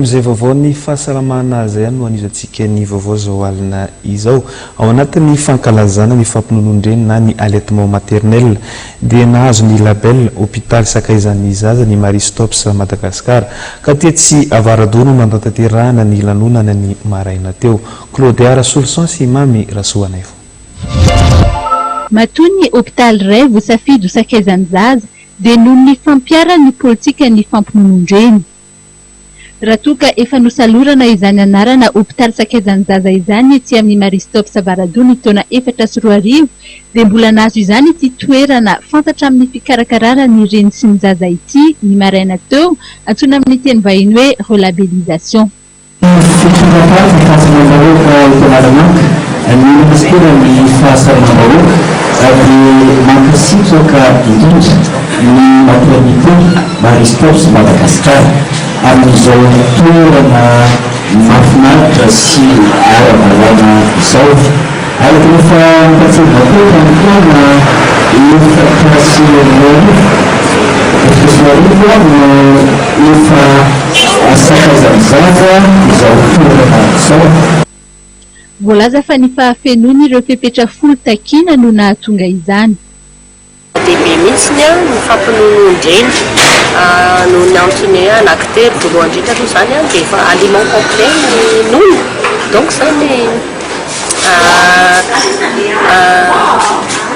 Amin'izay vaovao ny fahasalamana izay ihany no anizantsika ny vaovao izao alina izao. Ao anatin'ny fankalazana ny fampinonoan-dreny na ny allaitement maternel dia nahazo ny label hopitaly sakaizan'ny zaza ny Marie Stopes Madagascar ka tetsy Avaradoha no nanatanterahana ny lanonana ny maraina teo. Claudia Rasoloson sy Mamy Rasoanaivo. Matoa ny hopitaly iray voasafidy ho sakaizan'ny zaza dia noho ny fampiharany ny politikan'ny fampinonoan-dreny. Raha toa ka efa nosalorana izany anarana hopitaly sakaizan'ny zaza izany etsy amin'ny Marie Stopes Avaradoha ny taona 2004 dia mbola nahazo izany ity toerana fantatra amin'ny fikarakarana ny reny sy ny zaza ity ny maraina teo, antsoina amin'ny teny vahiny hoe relabellisation. Fitondram-paritra fahasalamam-bahoaka eto Analamanga, ny Minisiteran'ny Fahasalamam-bahoaka dia mankasitraka indrindra ny Maternité Marie Stopes Madagascar amin'izao toerana mahafinaritra sy ara-dalàna izao. Araka ny efa notatsiahivantsika tamin'ny taona 2004, 2004 no efa sakaizan'ny zaza izao toerana izao. Voalaza fa ny fahafenoan'ireo fepetra 10 takiana no nahatonga izany. Dehibe mihitsy ny fampinonoan-dreny noho ny antony anankitelo. Voalohany indrindra aloha izany dia efa aliment complet ny nono. Donc izany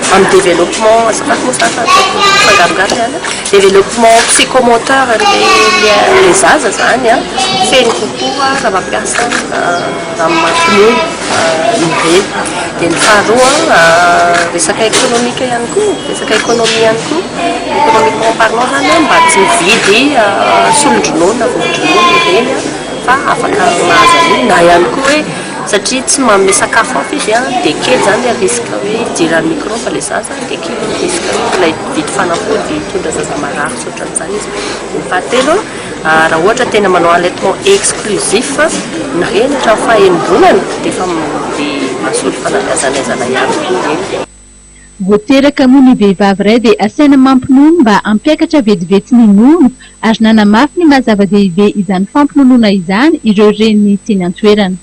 amin'ny développement, azafady moa izany fa ataoko mifangarongaro ihany, développement psychomoteur an'ilay zaza izany feno kokoa raha mampiasa raha mampinono ny reny. Dia ny faharoa, resaka économique ihany koa, resaka économie ihany koa, économiquement parlant zany mba tsy mividy solon-dronono na vovo-dronono ny reny fa afaka mahazo an'iny, na ihany koa hoe satria tsy manome sakafo hafa izy dia kely zany ilay risque hoe idiran'ny microbe ilay zaza, dia kely ny risque hoe mbola hividy fanafody hitondra zaza marary sy ohatran'izany izy. Ny fahatelo, raha ohatra tena manao allaitement exclusif ny reny hatramin'ny faha-enim-bolana dia efa dia mahasolo fanabeazan'aizana ihany koa ireny. Vao teraka moa ny vehivavy iray dia asaina mampinono mba hampiakatra vetivety ny nono ary nanamafy ny maha zava-dehibe izany fampinonoana izany ireo reny teny an-toerana.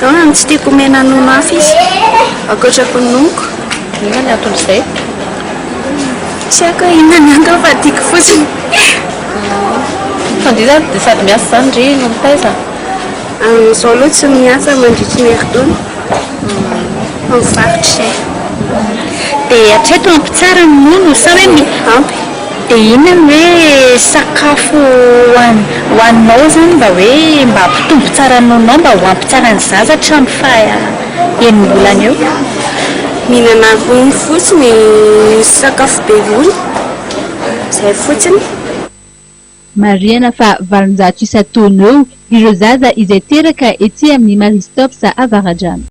Angamba tsy tiako omena nono hafa izy ankoatrako ny nonoko. Inona ny anton'izay? Tsy haiko hoe inona ny antony fa tiako fotsiny. Fa ndry zany dia sady miasa izany ndry no mitaiza? Amin'izao aloha tsy miasa mandritry ny herintaona fa mivarotra izay. Dia hatreto ampy tsara ny nono sa hoe Ampy. Dia inona ny hoe sakafo hohaninao izany mba hoe mba hampitombo tsara ny nononao mba ho ampy tsara ny zaza hatramin'ny faha enim-bolana eo? Mihinana rony fotsiny, sakafo be rony, izay fotsiny. Marihana fa 800 isan-taona eo ireo zaza izay teraka ety amin'ny Marie Stopes Avaradrano.